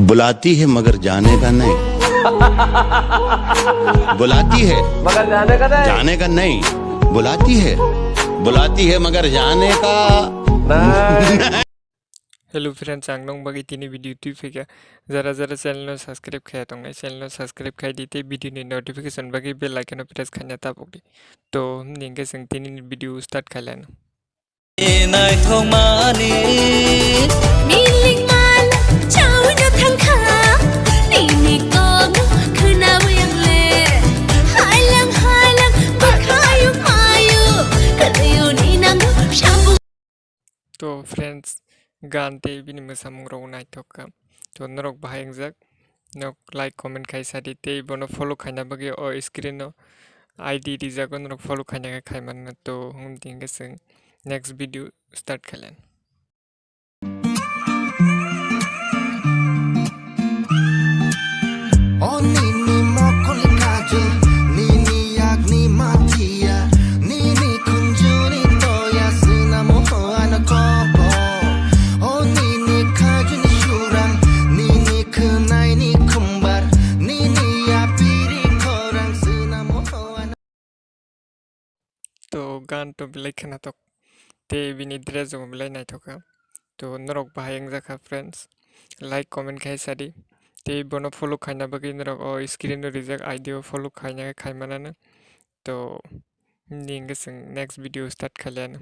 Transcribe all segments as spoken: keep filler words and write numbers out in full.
बुलाती है मगर जाने का नहीं। बुलाती है मगर जाने का नहीं। जाने का नहीं। बुलाती है, बुलाती है मगर जाने का नहीं। Hello friends, ang nwng bagwi tini video twi phaikha. Jara jara channel no subscribe khaya tongnai, channel no subscribe khai di tei video ni notification bagwi bell icon no press khaina tabuk di. To himni hwnkhe chwng tini ni video start khailano. Naithokmani. Milik mal, chawino thangkha. Nini kokno khwnawi ang le. Hailang, hailang, bwkhayung mayung. Kwrwiyuni nango sabuk. To friends, gan tei bini mwsamung rok naithok kha. To norok bahai wngjak. Nok like, comment khai sadi tei bono follow khaina bagwi o screen o I D rijago, norok follow khaina khe khai mano. To hwn di hwnkhe chwng next video start khailan. O nini mokol kajol, nini yakni matia, nini kunjuni toya, swnamo hoano kobo. O nini kajuni surang, nini khwnaini khumbar, nini yapiri khorang, swnamo hoano. To gan to belai khwnathok, tei bini dress bo belai naithok kha. To norok bahai wngjak kha friends, like comment khai sadi. Tei bono follow khaina bagwi norok o screen o rijak I D o follow khaina khai manano. To himni hwnkhe chwng next video start khailano.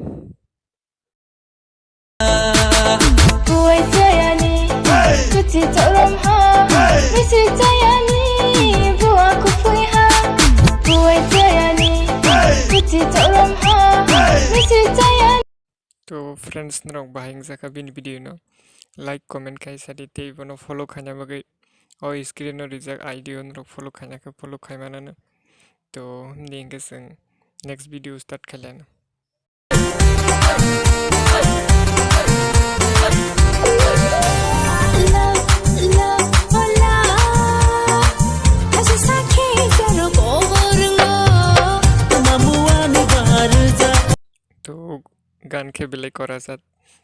Buai chayani, kuchi chorom ha. Misui chayani, bua kupui ha. Buai chayani, kuchi chorom ha. Misui chayani. To friends, norok bahai wngjak kha bini video no like, comment khai sadi tei bono follow khaina bagwi o screen o rijak I D o norok follow khaina khe follow khai manano. To himni hwnkhe chwng next video start khailano. To gan khe belai kwrajak,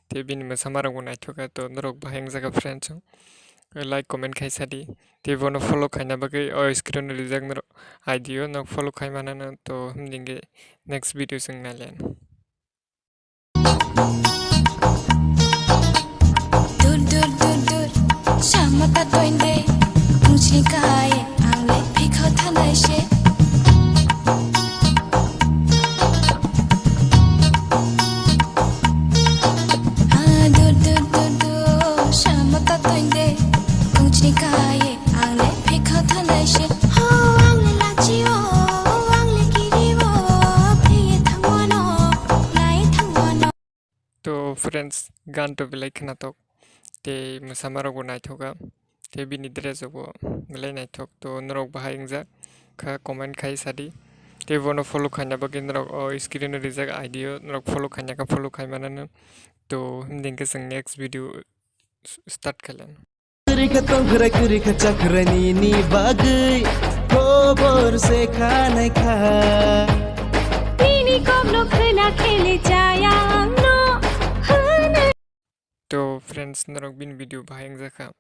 tei bini mwsamarokbo naithok kha. To norok bahai wngjak kha friends, like comment khai sadi, tei bono follow khaina bagwi o screen o rijak norok I D o norok follow khai manano. To himni hwnkhe next video chwng nailen. Dur dur dur dur, samata toinde, mujni kai, ang le phikho thanai se. Ah, dur dur dur dur, samata toinde, mujni kai. Ang le phikha thanai se, ho, ang le lachi o, ang le kiri o, phiye thangwano, lai thangwano. To friends, gan to belai khwnathok, tei mwsamarokbo naithok kha, tei bini dress rokbo belai naithok. To norok bahai wngjak kha comment khai sadi, tei bono follow khaina bagwi norok o screen o rijak I D o norok follow khaina kha follow khai manano. To himdi hwnkhe chwng next video start khailano. Kwrwi kha tongkhwrai, kwrwi kha chakrai nini bagwi khobor se khanai kha. Nini kokno khwna khele chaya angno hwnwi. To friends, norok bini video bahai wngjak kha,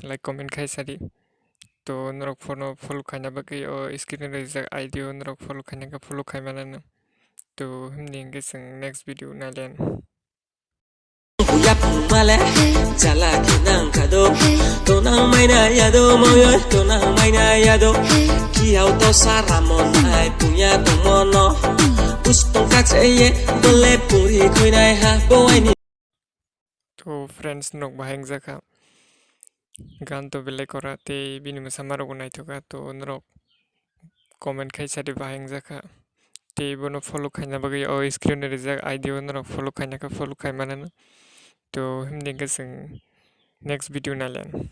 like comment khai sadi. To norok phono follow khaina bagwi o screen o rijak I D o norok follow khaina kha follow khai manano. To himni hwnkhe chwng next video nailen. Yapung male, chala khinang kado, tonang maina yado, moyo, tonang maina yado. Kiyau to saramon ai punya tumono. Pustong kache ye, bole puri koinai ha, boy ni. To friends, norok bahai wngjak kha. Gan to belai kwrajak tei bini mwsamarokbo naithok kha, to norok comment khai sadi bahai wngjak kha. Tei bono follow khaina bagwi o screen o rijak I D o norok follow khaina kha follow khai manano. To himdi hwnkhe chwng next video nailen.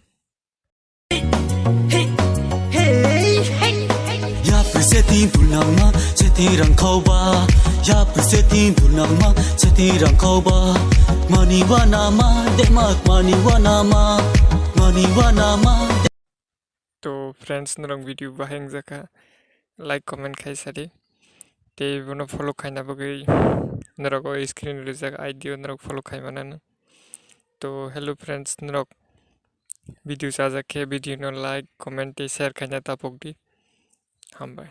Yapri setting dulnangma, setting rangkhoba. Yapri setting dulnangma, setting rangkhoba. Mani wanama, demak mani wanama, mani wanama. To friends, norok video bahai wngjak kha, like comment khai sadi. Tei bono follow khaina bagwi norok o screen rijak I D o norok follow khai manano. To hello friends, norok Video chajak khe video no like, comment tei share khaina tapok di. Hambai.